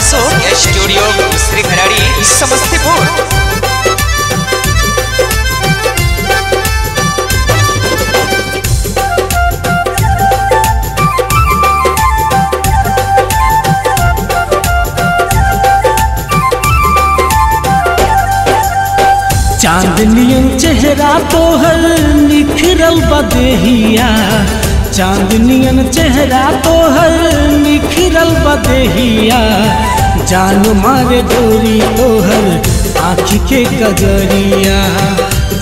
Ashok studio Shri Kharadi Samastipur. चांदनियन चेहरा तोहर निखरल बदेहिया, चांदनियन चेहरा तोहर निखरल बदेहिया, जान मारे गोरी तोहर आँखी के कजरिया,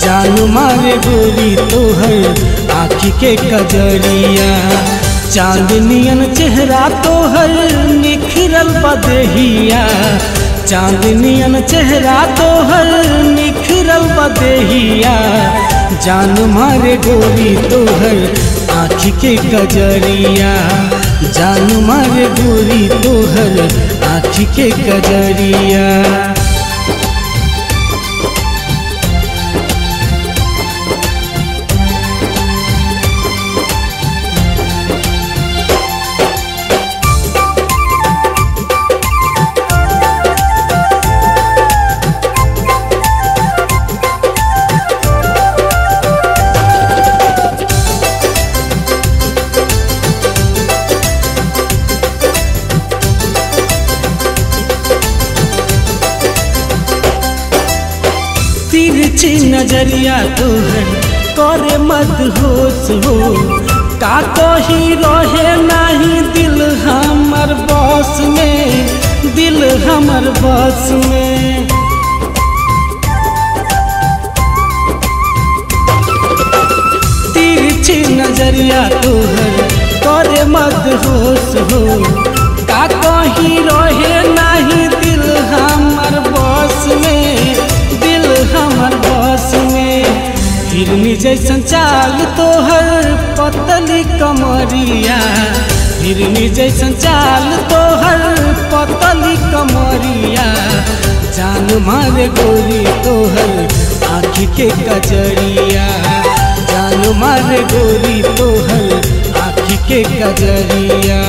जान मारे गोरी तोहर आँखी के कजरिया। चांदनियन चेहरा तोहर निखरल बदेहिया, चांदनियन चेहरा तोहर निखरल बदेहिया, जान मारे गोरी तोहर आँखी के कजरिया, जान मारे गोरी तोहर आँखी के कजरिया। तिरछी नजरिया तोहर करे मत होश हो, का कही रहे नाही दिल हमर बस में, दिल हमर बस में। तिरछी नजरिया तोहर करे मत होश हो, का कही रहे नाही दिल हमर बस में, दिल हमर बस में। हिरनी जैसन चाल तोहर पतली कमरिया, हिरनी जैसन चाल तोहर पतली कमरिया, जान मारे गोरी तोहर आँखी के कजरिया, जान मारे गोरी तोहर आँखी के कजरिया।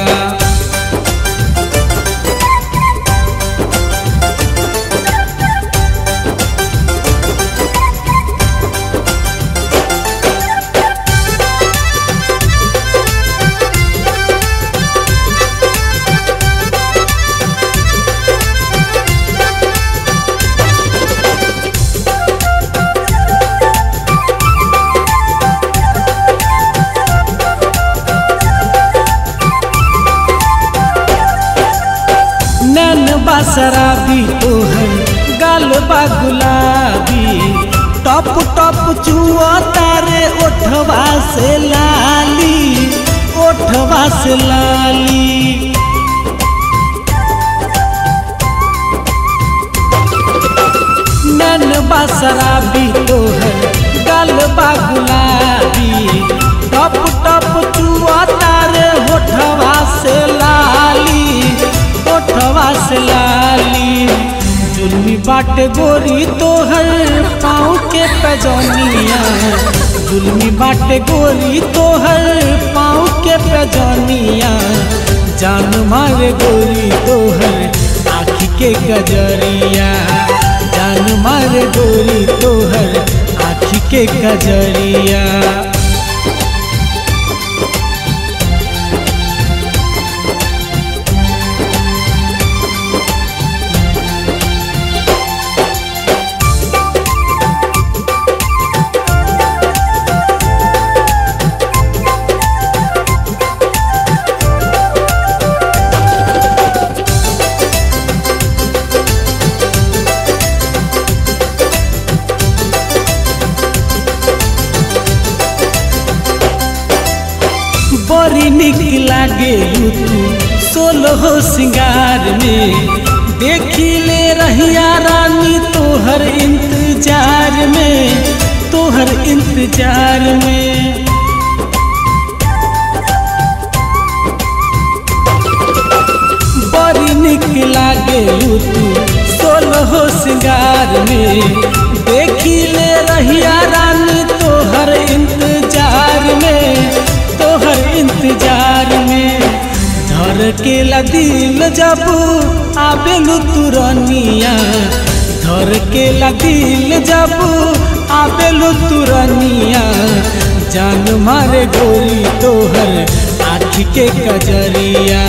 नैन बा शराबी तोहर गाल बा गुलाबी, टप टप चुआ तारे ओठवा से लाली, ओठवा से लाली। नैन बा शराबी तोहर गाल बा गुलाबी, टप टप चुआ तारे ओठवा से लाली, ओठवा से लाली। जुल्मी बाटे गोरी तोहर पाँव के पैजनिया, जुल्मी बाटे गोरी तोहर पाँव के पैजनिया, जान मारे गोरी तोहर आँखी के कजरिया, जान मारे गोरी तोहर आँखी के कजरिया। बड़ी निक लागे तू सोलह सिंगार में, देखी ले रहिया रानी तोहर इंतजार में, तोहर इंतजार में। बड़ी निक लागे तू सोलह सिंगार में, देखी ले रहिया रानी तोहर इंतजार में, तोहर इंतजार में। धर धड़केला दिल जब आबेलू तुरनिया, धड़केला दिल जब आबेलू तुरनिया। जान मारे गोरी तोहर आँखी के कजरिया,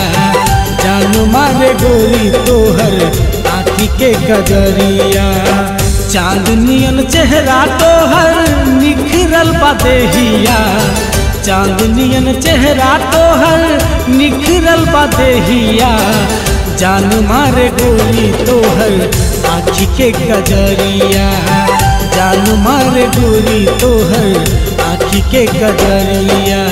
जान मारे गोरी तोहर आँखी के कजरिया। चांदनियन चेहरा तोहर निखरल बा देहिया, चांदनियन चेहरा तोहर निखरल बा देहिया। जान मारे गोरी तोहर आँखी के कजरिया, जान मारे गोरी तोहर आँखी के कजरिया।